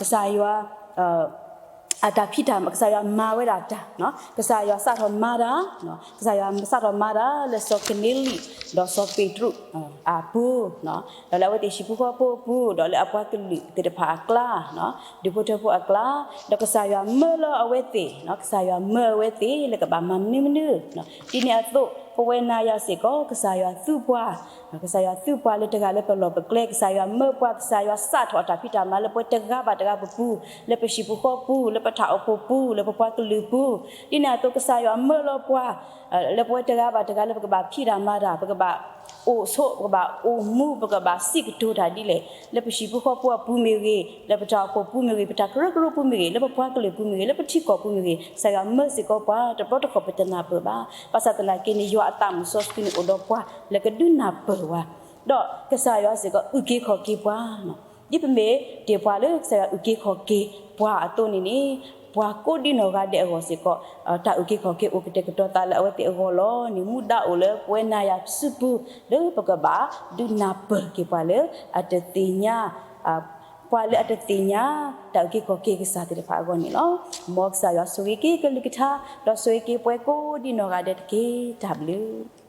ကစၢ်ယွၤ အတၢ်ဖံးတၢ်မၤ ကစၢ်ယွၤမၤဝဲဒၣ်တၢ်, ကစၢ်ယွၤစးထီၣ်မၤတၢ်, ကစၢ်ယွၤစးထီၣ်မၤတၢ်လၢစီၤကနံလံ ဒီးစီၤပ့းတရူးအပူၤ, ဒီးလၢအဝဲသ့ၣ်ဟံၣ်ဖိဃီဖိအပူၤ, ဒီးလၢအပှၤကလုာ်သ့ၣ်တဖၣ်အကျါ, ဒူၣ်ဖိထၢဖိအကျါ, ဒီးကစၢ်ယွၤမၢလီၤအဝဲသ့ၣ်, ကစၢ်ယွၤမၢအဝဲသ့ၣ်လၢကဘၣ်မၤမနုၤမနုၤ, ဒ်န့ၣ်အသိး ပဝဲနၤယၤစ့ၢ်ကီး ကစၢ်ယွၤသူပှၤ ကစၢ်ယွၤသူပှၤလၢတဂၤလၢပလီၢ်ပကျဲ, ကစၢ်ယွၤမၢပှၤ, ကစၢ်ယွၤစးထီၣ်အတၢ်ဖံးတၢ်မၤလၢပဝဲတဂၤဘၣ်တဂၤပပူၤ, လၢပဟံၣ်ပူၤဃီပူၤ, လၢပထးအိၣ်ဖှိၣ်ပူၤ, လၢပပှၤကလုာ်ပူၤ, ဒ်န့ၣ်အသိးကစၢ်ယွၤမၢလီၤပှၤ လၢပဝဲတဂၤဘၣ်တဂၤလၢပကဘၣ်ဖံးတၢ်မၤတၢ်, ပကဘၣ်အိၣ်ဆိး, ပကဘၣ်အိၣ်မူ, ပကဘၣ်စံးကတိၤတၢ်ဒ်လဲၣ်, လၢပဟံၣ်ပူၤဃီပူၤအပူၤမ့ၢ်ဂ့ၤ, လၢပတၢ်အိၣ်ဖှိၣ်ပူၤမ့ၢ်ဂ့ၤ, ပတၢ်ကရၢကရိပူၤမ့ၢ်ဂ့ၤ, လၢပပှၤကလုာ်ပူၤမ့ၢ်ဂ့ၤ, လၢပထံကီၢ်ပူၤမ့ၢ်ဂ့ၤ, ကစၢ်ယွၤမၢစ့ၢ်ကီးပှၤ, တဘျီတခီၣ်ပတနၢ်ပၢၢ်ဘၣ်. ဘၣ်ဆၣ်သနာ်က့န့ၣ် ယွၤအသးမုၣ်စီဆှံန့ၣ်အိၣ်ဒီးပှၤ လၢကဒုးနၢ်ပၢၢ်ဝဲ, ဒီးကစၢ်ယွၤစ့ၢ်ကီးအုၣ်က့ၤခီၣ်က့ၤပှၤ ဒ်ပမ့ၢ်တ့ၢ်ပှၤလၢကစၢ်ယွၤအုၣ်က့ၤခီၣ်က့ၤပှၤအသိးန့ၣ်န့ၣ်, ပှၤကိးဒံနီၢ်ဂၤဒဲးအဂီၢ်စ့ၢ်ကီး, တၢ်အုၣ်က့ၤခီၣ်က့ၤအိၣ်ကတဲာ်ကတီၤသးလၢအဝဲသ့ၣ်အဂီၢ်လီၤန့ၣ်, မူဒါအိၣ်လၢပဝဲနၤယၤစုပူၤ လၢပကဘၣ်ဒုးနၢ်ပၢၢ်က့ၤပှၤလၢအတသ့ၣ်ညါ, ပှၤလၢအတသ့ၣ်ညါ တၢ်အုၣ်က့ၤခီၣ်က့ၤကစၢ်သ့ၣ်တဖၣ်အဂီၢ်န့ၣ်လီၤ. မ်ကစၢ်ယွၤဆိၣ်ဂ့ၤက့ၤကလုၢ်ကထါ, ဒီးဆိၣ်ဂ့ၤက့ၤပှၤကိးဒံနီၢ်ဂၤဒဲးတက့ၢ်. တၢ်ဘျုး